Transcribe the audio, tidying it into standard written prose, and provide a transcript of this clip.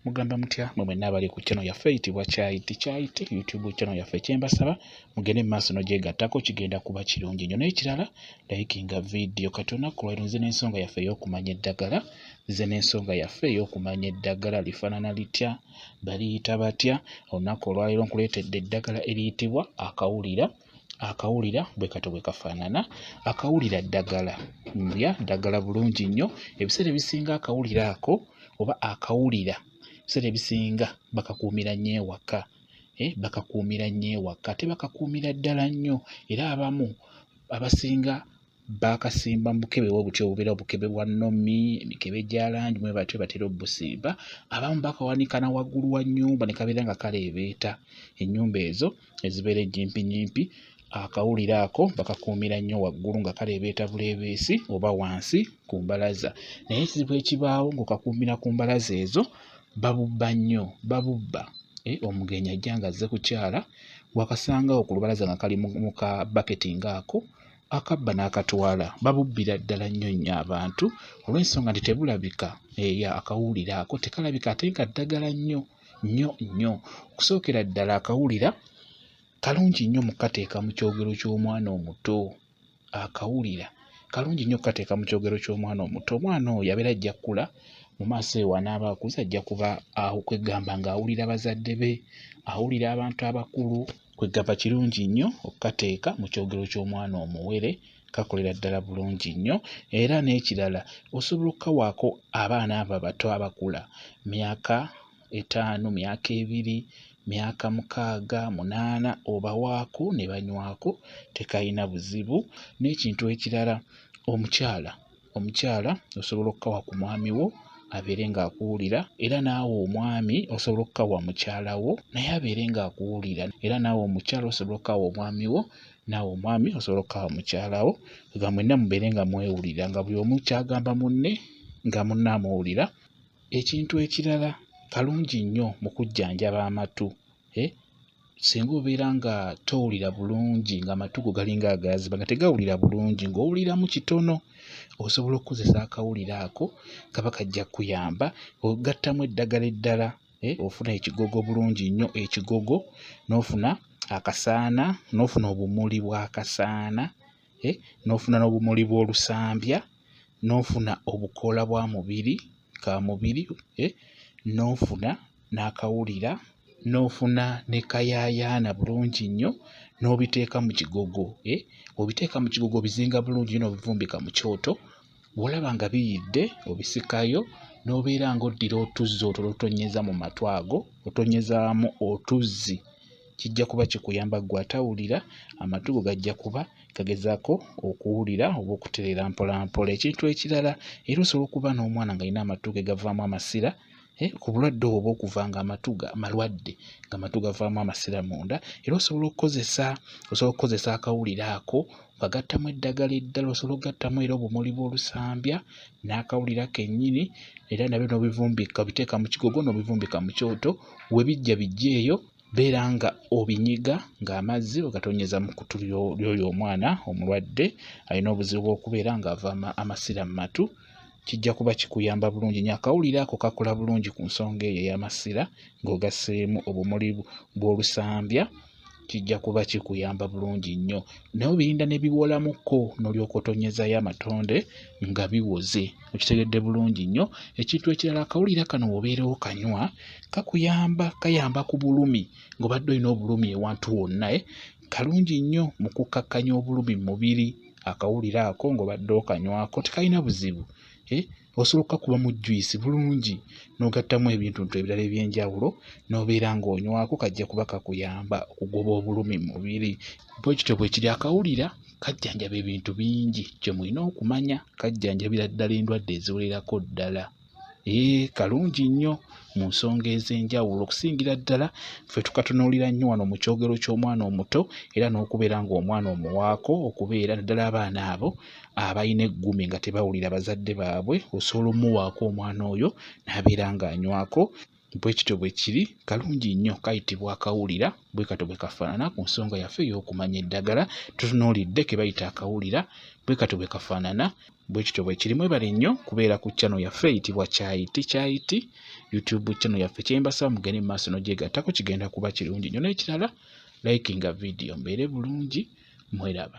Mugamba mutya mwe mwenna abali ku channel yaffe eyitibwa Kyayiti Kyayiti YouTube channel yaffe, kyembasaba mugende mu maaso n'ogyegattako, kigenda kuba kirungi nnyo. N'ekirala, likinga vidiyo. Kati olunaku lwaliro nze n'ensonga yaffe ey'okumanya eddagala, nze n'ensonga yaffe ey'okumanya eddagala lifaanana litya, baliyita batya. Olunaku olwaleero nkuleetedde eddagala eriyitibwa akawulira. Akawulira bwe katyo bwe kafaanana. Akawulira ddagala lya ddagala bulungi nnyo. Ebiseera ebisinga akawulira ako oba akawulira ebiseera ebisinga bakakuumira nnyo ewaka, eh, bakakuumira nnyo ewaka ate bakakuumira ddala nnyo era abamu abasinga baakasimba mu bukebe bwe butyo obubeera obukebe bwa nnomi, emikebe gya langi bwe batyo batera obbusimba. Abamu bakawanika na waggulu wa nnyumba ne kabeera nga kaleebeeta. Ennyumba ezo ezibeera ennyimpinnyimpi, akawuliro ako bakakuumira nnyo waggulu nga kaleebeeta buleebeesi oba wansi ku mbalaza. Naye ekizibu ekibaawo ng'okakuumira ku mbalaza ezo, babubba nnyo, babubba. Eh, omugenyi ajja ng'azze kukyala, bw'akasanga awo ku lubalaza nga kali mu kabaketi ng'ako, akabba n'akatwala. Babubbira ddala nnyo nnyo abantu olw'ensonga nti tebulabika. Eya, akawulira ako tekalabika ate nga ddagala nnyo nnyo nnyo. Okusookera ddala akawulira kalungi nnyo mu kukateeka mu kyogero ky'omwana omuto. Akawulira kalungi nnyo okukateeka mu kyogero ky'omwana omuto. Omwana oyo abeera ajja kkula mu maaso eyo w'anaaba akuze ajja kuba kwegamba ng'awulira bazadde be, awulira abantu abakulu. Kwegamba kirungi nnyo okukateeka mu kyogero ky'omwana omuwere, kakolera ddala bulungi nnyo. Era n'ekirala osobola okukawaako abaana abo abato abakula, myaka 5, myaka 2, myaka 6, 8, obawaako ne banywako, tekayina buzibu. N'ekintu ekirala, omukyala omukyala osobola okukawa ku mwami wo abeere ng'akuwulira, era naawe omwami osobola okukawa mukyala wo naye abeere ng'akuwulira, era naawe omukyala osobola okukawa omwami wo, naawe omwami osobola okukawa mukyala wo, nga mwenna mubeere nga mwewulira, nga buli omu ky'agamba munne nga munne amuwulira. Ekintu ekirala, kalungi nnyo mu kujjanjaba amatu. Eh, singa obeera nga towulira bulungi, ng'amatu go galinga agaaziba nga tegawulira bulungi, ng'owuliramu kitono, osobola okukozesa akawuliro ako, kaba kajja kkuyamba. Ogattamu eddagala eddala, eh, ofuna ekigogo bulungi nnyo, ekigogo n'ofuna akasaana, n'ofuna obumuli bw'akasaana, eh, n'ofuna n'obumuli bw'olusambya, n'ofuna obukoola bwa mubiri, kaamubiri, eh, n'ofuna n'akawulira, n'ofuna ne kayaayaana bulungi nnyo, n'obiteeka mu kigogo, eh, obiteeka mu kigogo obizinga bulungi nnyo n'obivumbika mu kyoto. Bw'olaba nga biyidde obisikayo n'obeera ng'oddira otuzzi otwo n'otutonnyeza mu matu ago, otonnyezaamu otuzzi, kijja kuba kikuyamba ggwe atawulira, amatu go gajja kuba gagezaako okuwulira oba okutereera mpolampola. Ekintu ekirala, era osobola okuba n'omwana ng'alina amatu ge gavaamu amasira, eh, ku bulwadde obwo obw'okuva ng'amatu malwadde, ng'amatu gavaamu amasira munda, era osobola okukozesa akawuliro ako, okagattamu eddagala eddala, osobola okugattamu era obumuli bw'olusambya n'akawulira kennyini, era nabyo n'obivumbika, obiteeka mu kigogo n'obivumbika mu kyoto, we bijja biggyeeyo, beera nga obinyiga ng'amazzi ogatonnyeza mu kkutu ly'oyo omwana omulwadde alina obuzibu bw'okubeera ng'ava amasira mu matu. Kijja kuba kikuyamba bulungi nnyo. Akawuliro ako kakola bulungi ku nsonga eyo ey'amasira ng'ogasseemu obumuli bw'olusambya, kijja kuba kikuyamba bulungi nnyo. Naye obirinda ne biwolamukko n'olyoka otonnyezaayo amatonde nga biwoze. Okitegedde bulungi nnyo. Ekintu ekirala, akawulira kano bw'obeera okanywa kakuyamba, kayamba ku bulumi ng'obadde olina obulumi ewantu wonna, eh, kalungi nnyo mu kukkakkanya obulumi mu mubiri. Akawuliro ako ng'obadde okanywako tekalina buzibu, eh, osobola okkakubamu juyisi bulungi n'ogattamu ebintuntu ebirala eby'enjawulo n'obeera ng'onywako, kajja kuba kakuyamba okugoba obulumi mu mubiri. Bwe kityo bwe kiri, akawulira kajjanjaba ebintu bingi kye mulina okumanya, kajjanjabira ddala endwadde eziwererako ddala. Eeh, kalungi nnyo mu nsonga ez'enjawulo okusingira ddala ffe tukatunuulira nnyo wano mu kyogero ky'omwana omuto era n'okubeera ng'omwana omuwaako okubeera naddala abaana abo abalina eggumi nga tebawulira bazadde baabwe, osobola ommuwaako omwana oyo n'abeera ng'anywako. Bwe kityo bwe kiri, kalungi nnyo kayitibwa akawulira bwe katyo bwe kafaanana ku nsonga yaffe ey'okumanya eddagala. Tutunuulidde ke bayita akawulira, bwe katyo bwe kafaanana. Bwe kityo bwe kiri. Mwebale nnyo kubeera ku channel yaffe eyitibwa Kyayiti Kyayiti YouTube channel yaffe. Kye mbasaba mugende mu maaso n'ogyegattako kigenda kuba kirungi nnyo. N'ekirala likinga vidiyo mbeere bulungi mweraba.